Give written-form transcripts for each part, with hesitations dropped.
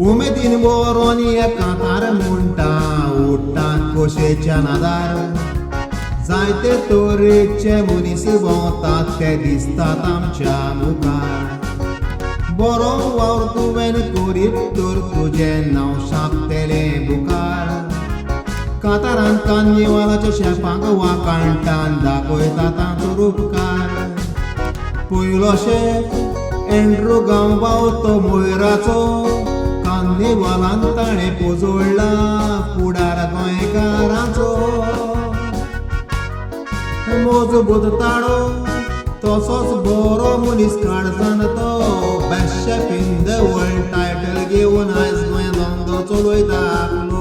उमेदीन बरोवन एक कांतार म्हणटा उडटा खोशेच्या नादार. जायते तरेचे मनीस भोंवतात ते दिसतात आमच्या मुखार. बरो वावर तुवें करीत तर तुजें नांव छापतलें बुकार. कांतारान कार्निवालाच्या शेफांक वाखाणटान दाखयता तांचो रुपकार. पयलो शेफ एंड्रू गांवबाव तो मोयराचो, कार्निवालान ताणें पोजोडला फुडार गोंयकारांचो. मजबूत ताळो तसोच बरो मनीस काळजान तो, best chef in the world title घेवन आयज गोंय धंदो चलयता आपलो.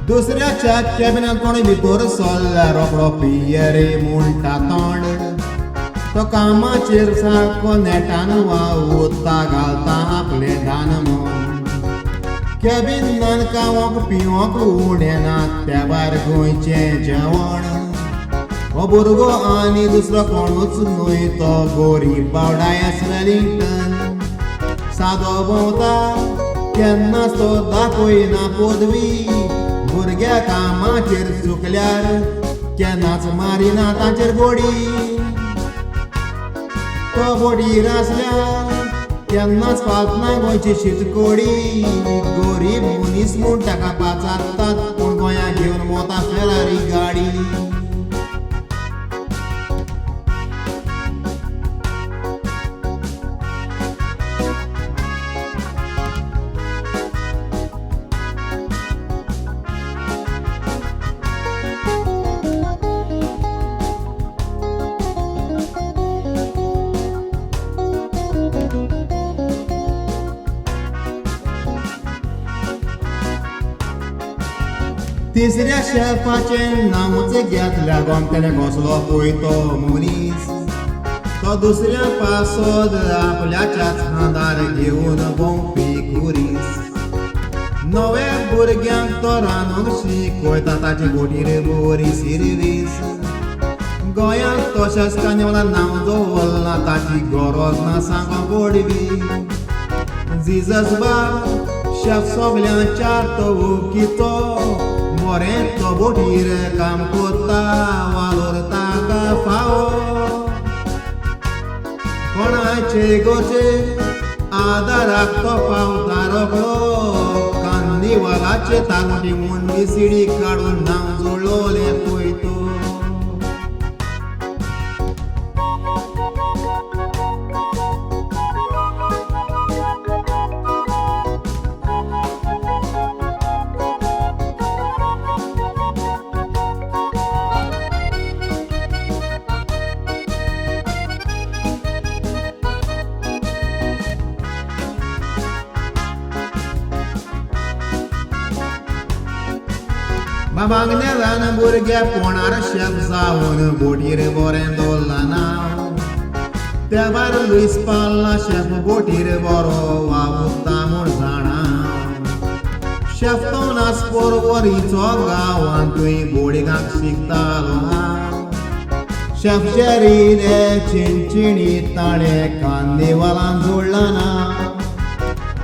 दुसऱ्याच्या कॅबिनांत कोण भितर सरल्यार रोकडो पियेरे म्हणटा तोंड. तो कामाचेर सारको नेटान वावुरता घालता आपलें दान मन. कॅबिनान खावंक पिवंक उणें ना त्या भायर गोंयचें जेवण. हो भुरगो आनी दुसरो कोणूच न्हय तो गोरीब बावडायस वेलिंगटन. सादो भोंवता केन्नाच तो दाखयना पदवी, भुरग्या कामाचेर चुकल्यार केन्नाच मारिना तांचेर गोडी. तो बोडीर आसल्यार केन्नाच फालतना गोंयची शीतकोडी. गरीब मनीस म्हूण ताका पाचारतात पूण गोंया घेवन वता फेरारी गाडी. तिसऱ्या शेफाचें नांवूच घेतल्यार गोमतेलें कसलो पळय तो मनीस. तो दुसऱ्या पासत आपल्याच्याच खांदार घेवन भोंवपी खुरीस. नव्या भुरग्यांक तो रांदूंक शिकयता ताची बोटीर बरी सिरवीस. गोंयांत तशेंच कार्निवालान नांव दवरलां ताची गरज ना सांगोंक व्हडवी. जिजस बाब शेफ सगल्यांच्या तो वळखीचो, बरें तो बोटीर काम करता वालोर ताका फावो. कोणाचे गोचे आदाराक तो पावता रोकडो, कार्निवालाचे तागोटी मुंडी सिडी काडून नांव जोडलोलें पळय तो. बाबांगनेलान भुरगेपणार शेफ जावन बोटीर बरें दवरलां नांव. त्या भायर लुईस पाल्ला शेफ बोटीर बरो वावुरता म्हूण जाणा. शेफ तो नास पोरवरीचो गांवांत थंय बोडिगांक शिकतालो हांव. शेफ जेरीले चिंचिणी ताणें कार्निवालान जोडलां नांव.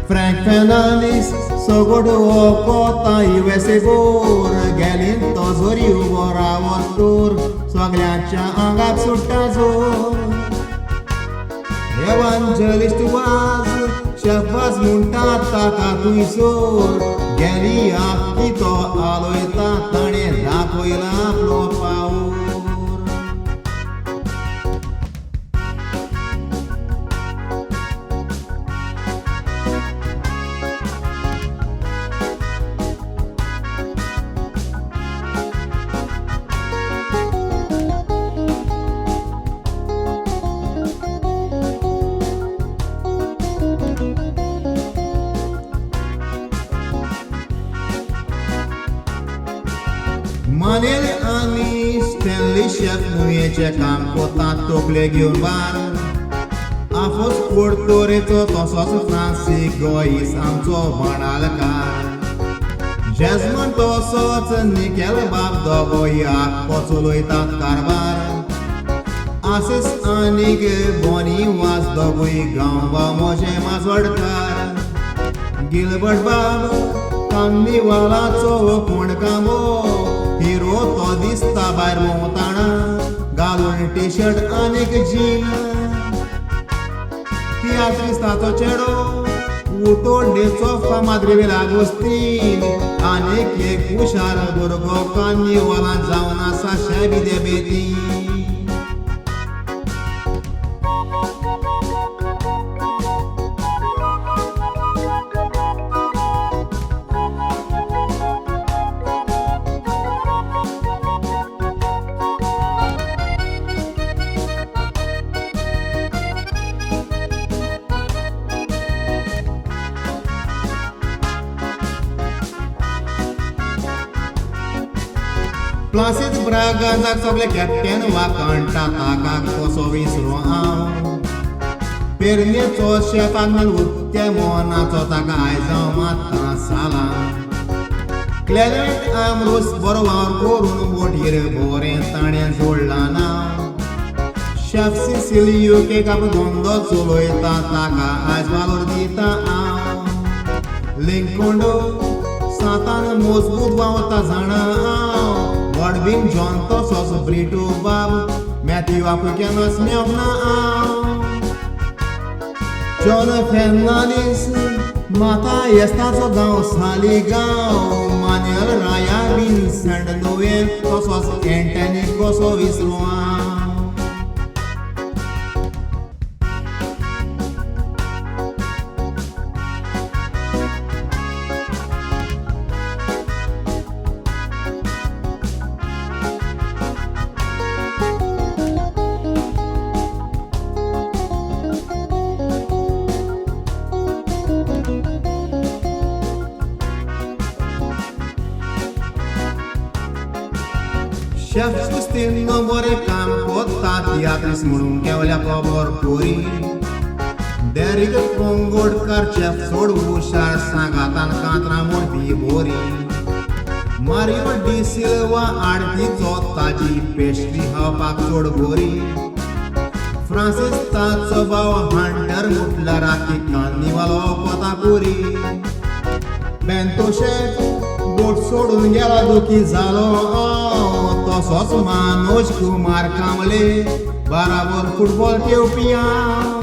फ्रँक फेर्नांडीस सगोड हो कोता युएसए बोर, गेलीन तो जोरी उबो रावत तर सगल्यांच्या आंगाक सुट्टा जोर. एवांजलिस्ट वाज शेफ वाज म्हणटा ताका थंयसर, गेली आखी तो आलयता ताणें दाखयला आपलो पावर. शेफ नुयेचें काम कोता तोकले घेवन बार आफोस पोर्तोरेचो तसोच फ्रांसीक गोईस आमचो बाणालकार जेजमन तसोच निकेल बाब दोगोय आख्खो चलयतात कारबार आसीस आनीक बोनी वास दोगूय गांव म्हजे माजोडकार गिलबर्ट बाब कान्नीवालाचो कोण कामो हिरो तो दिसता भायर भोंवताणा घालून टी शर्ट आनीक जीन तियात्रिस्ताचो चेडो उतोड्डेचो फामाद रेवेल आगोस्तीन आनीक एक हुशार भुरगो कान्नीवाला जावन आसा शेबी देबेती. प्लासीद ब्रागांजाक सगळे कॅप्टन वाकणटा ताका कसो विसरू हांव पेरणेचो शेफान उक्त्या मनाचो ताका आयज हांव मात्ता सालां क्लॅरंट आमरोस बरो वावर करून बोटीर बरें ताणें जोडलां नांव शेफ सिसिलियो केक आपलो धंदो चलयता ताका आयज वालोर दिता हांव लिंकोंडो सातान मजबूत वावता जाणा हांव गॉडविन जॉन तसोच ब्रिटो बाब मॅथ्यू आपूण केन्नाच मेवंक ना हांव जॉन फेर्नांडीस माता येस्ताचो गांव सालिगांव मान्यल राया विन्सेंट नोवेल तसोच एंटनी कसो विसरू हांव. शेफ सुस्तीन बरें काम कोत्ता तियात्रीस म्हणून केवल्या खबर कोरी डेरीक कोंगोडकार शेफ चड हुशार सांगातान कांतरां मोडपी बोरी मारियो डी सिल्वा आडतीचो ताजी पेस्ट्री खावपाक चड बोरी फ्रांसीस ताचो भाव हंटर मुटल्यार आखी कान्नीवालो कोता पुरी बेंतो शेफ बोट सोडून गेला दुखी जालो तसोच मनोज कुमार कांबळे बराबर फुटबॉल खेळपी हांव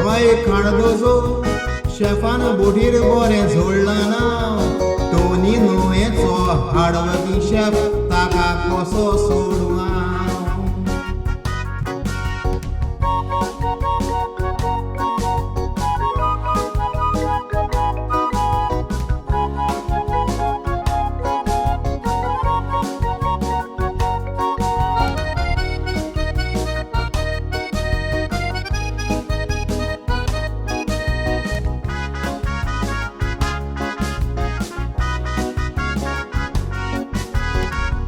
रॉय कार्दोजो शेफान बोटीर बरें जोडलां नांव टोनी नुवेचो हार्डवर्कींग शेफ ताका कसो सोडूं हांव.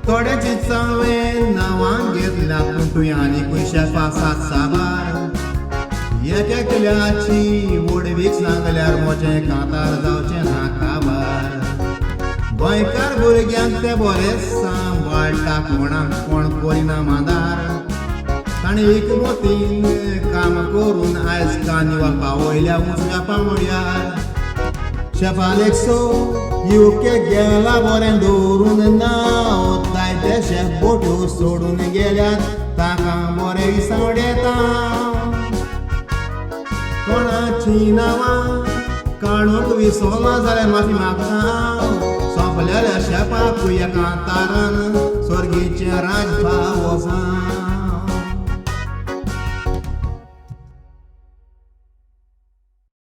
थोड्याची हांवें नांवां घेतल्या पूण तुवें आनीकूय शेफ आसात साबार एक एकल्याची व्हडवीक सांगल्यार म्हजें कांतार जावचें ना काबार गोंयकार भुरग्यांक ते बरे सांबाळटा कोणाक कोण करिना मादार ताणें एकमतीन काम करून आयज कार्निवाल पावयल्या उंचल्या पांवड्यार शेफ आलेक्सो युके गेला बरें दवरून नांव जायते शेफ बोट्यो सोडून गेल्यात ताका बरें विसवडेता कोणाची नांवां काडूंक विसरलो जाल्यार माफी मागता हांव सोंपलेल्या शेफाकूय एका तारान स्वर्गीचें राज फावो जावं.